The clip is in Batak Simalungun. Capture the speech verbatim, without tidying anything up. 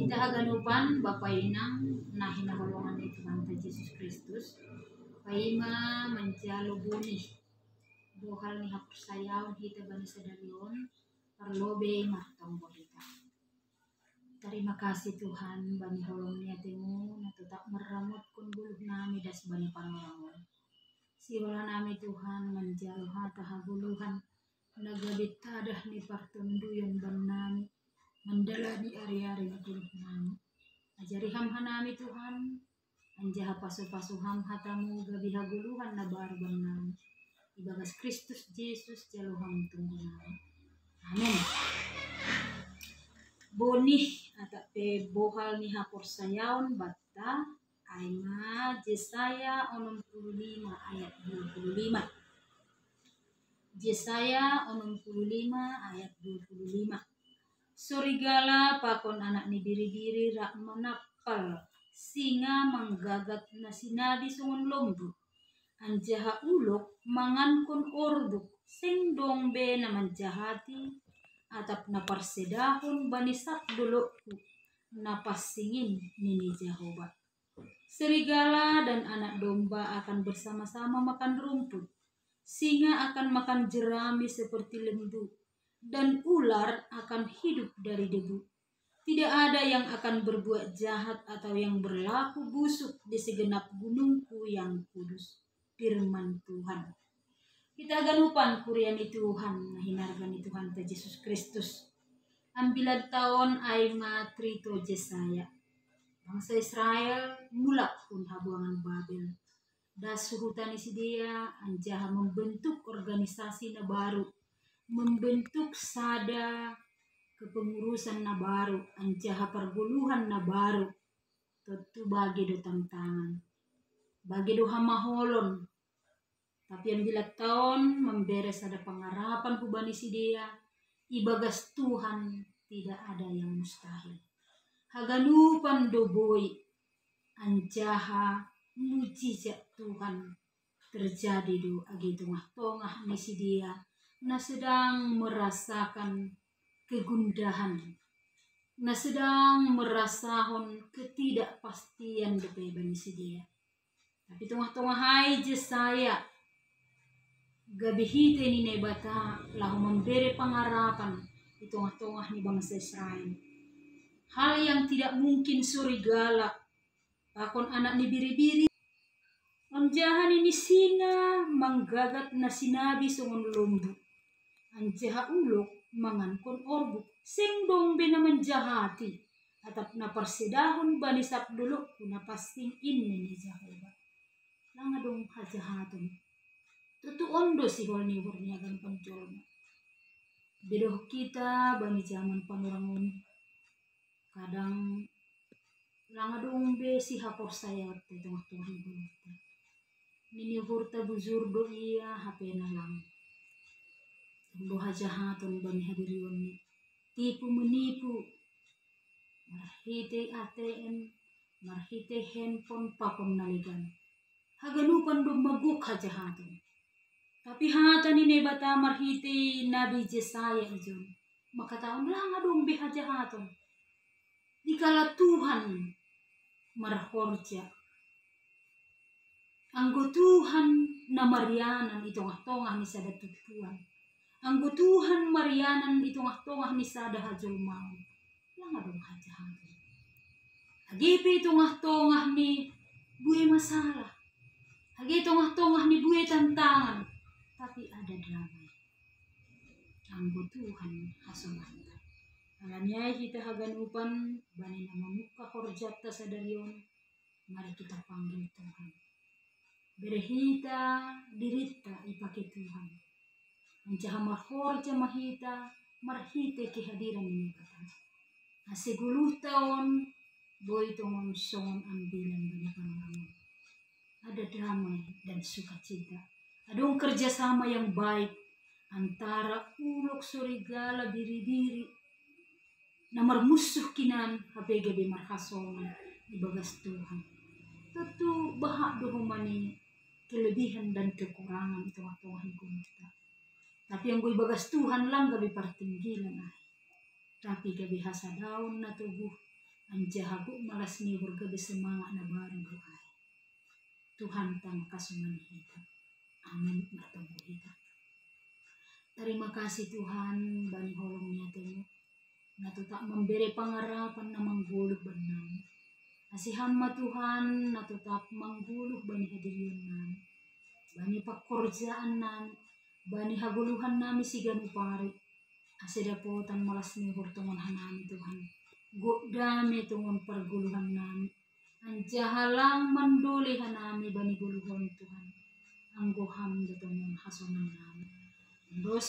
Hita haganupan, Bapa inang, na hinaholongan ni Tuhanta Jesus Kristus, paima manjalo bonih bohal ni haporsayaon hita bani sadari on, parlobei martonggo hita. Tarima kasih Tuhan, bani holong ni atemu na totap marramotkon goluh nami das bani panorang on. Sihol hanami Tuhan manjalo hata hagoluhan na gabe tadah ni partonduyon bannami mandalani ari-ari ni goluh nami. Ajari ham hanami Tuhan, anjaha pasu-pasu ham hatamu gabe hagoluhan na baru bannami. Ibagas Kristus Jesus jalo ham tunggu nami. Amin. Bonih atap pe bohal ni haporsayaon banta, ai ma Jesaya onom puluh lima ayat dua puluh lima. Jesaya onom puluh lima ayat dua puluh lima. Sorigala pakon anak ni biri-biri rap manappal, singa manggagat na sinabi songon lombu, anjaha ulok mangankon orbuk, seng dong be na manjahati atap na parsedahon bani sab dolokku na pansing in, nini Jahowa. Serigala dan anak domba akan bersama-sama makan rumput. Singa akan makan jerami seperti lembu, dan ular akan hidup dari debu. Tidak ada yang akan berbuat jahat atau yang berlaku busuk di segenap gunungku yang kudus. Firman Tuhan. Hita haganupan kuria ni Tuhan, na hinarga ni Tuhanta Jesus Kristus. Ambilanta on ai ma Trito Jesaya. Bangsa Israel mulak hun habuangan Babel. Das huta ni sidea anjaha membentuk organisasi na baru, membentuk sada kepengurusan na baru, anjaha pargoluhan na baru. Tontu bage do tantangan, bage do hamaholon. Tapi ambilanta on mambere sada pangarapan hubani sidea, ibagas Tuhan tidak ada yang mustahil. Haganupan do boi, anjaha mujizat Tuhan terjadi do age tongah-tongah ni sidea na sedang merasakan kegundahan, na sedang merasahon ketidakpastian dope bani sidea. Tapi tongah-tongah ai Jesaya gabe hite ni Naibata laho mambere pangarapan di tongah-tongah ni bangsa Israel. Hal yang tidak mungkin sorigala pakon anak ni biri-biri, anjaha nini singa manggagat na sinabi songon lombu, anjaha ulok mangankon orbuk, seng dong be na manjahati atap na parsedahon bani sab dolokku na pansing in, nini Jahowa. Lang adong hajahaton. Tontu on do sihol ni uhur ni haganupan jolma. Bedoh hita bani jaman panorang on, kadang lang adong be sihaporsayaonta di tongah-tongah ni uhurta. Nini uhurta bujur do ia, hape na lang. Adong do hajahaton bani hadirionni, tipu menipu, marhitei A T M, marhitei handphone pakon na legan. Haganupan do maguk hajahaton. Tapi hata ni Naibata marhitei nabi Jesaya ijon, mangkatahon lang adong be hajahaton. Dikala Tuhan marhorja, anggo Tuhan na marianan i tongah-tongah ni sada tumpuan, anggo Tuhan marianan i tongah-tongah ni sada hajolmaon, lang adong hajahaton. Age pe i tongah-tongah ni buei masalah, age i tongah-tongah ni buei tantangan, tapi ada damai. Anggo Tuhan hasomanta. Alani ai hita haganupan bani na mamungka horjanta sadari on, mari kita panggil Tuhan. Bere hita dirinta ipake Tuhan. Anjaha marhorja ma hita marhitei kehadiran ni Naibata. Ase goluhta on boi tongon songon ambilan bani panorang on. Ada damai dan sukacita. Adong kerjasama yang baik antara ulok, sorigala, biri-biri na marmunsuh hinan, hape gabe marhasongon ibagas Tuhan. Tontu bahak do homa ni kelebihan dan kekurangan i tongah-tongah ni goluhta. Tapi anggo ibagas Tuhan lang gabe partinggilan ai. Tapi gabe hasadaon na toguh, Anjaha gok malas ni uhur gabe semangat na baru doa i. Tuhan tang kasumani hita. Amin. Martonggo hita. Tarima kasih Tuhan bani holong ni atemu na totap mambere pangarapan na manggoluh bannami. Ase Ham ma Tuhan na totap manggoluh bani hadirionnami, bani pangkorjaannami, bani hagoluhannami siganup ari. Ase dapotan malas ni uhur tongon hanami Tuhan. Gok dame tongon pargoluhannami. Anjaha lang mandole hanami bani goluh on Tuhan. Anggo Ham do tongon hasonannami. Dos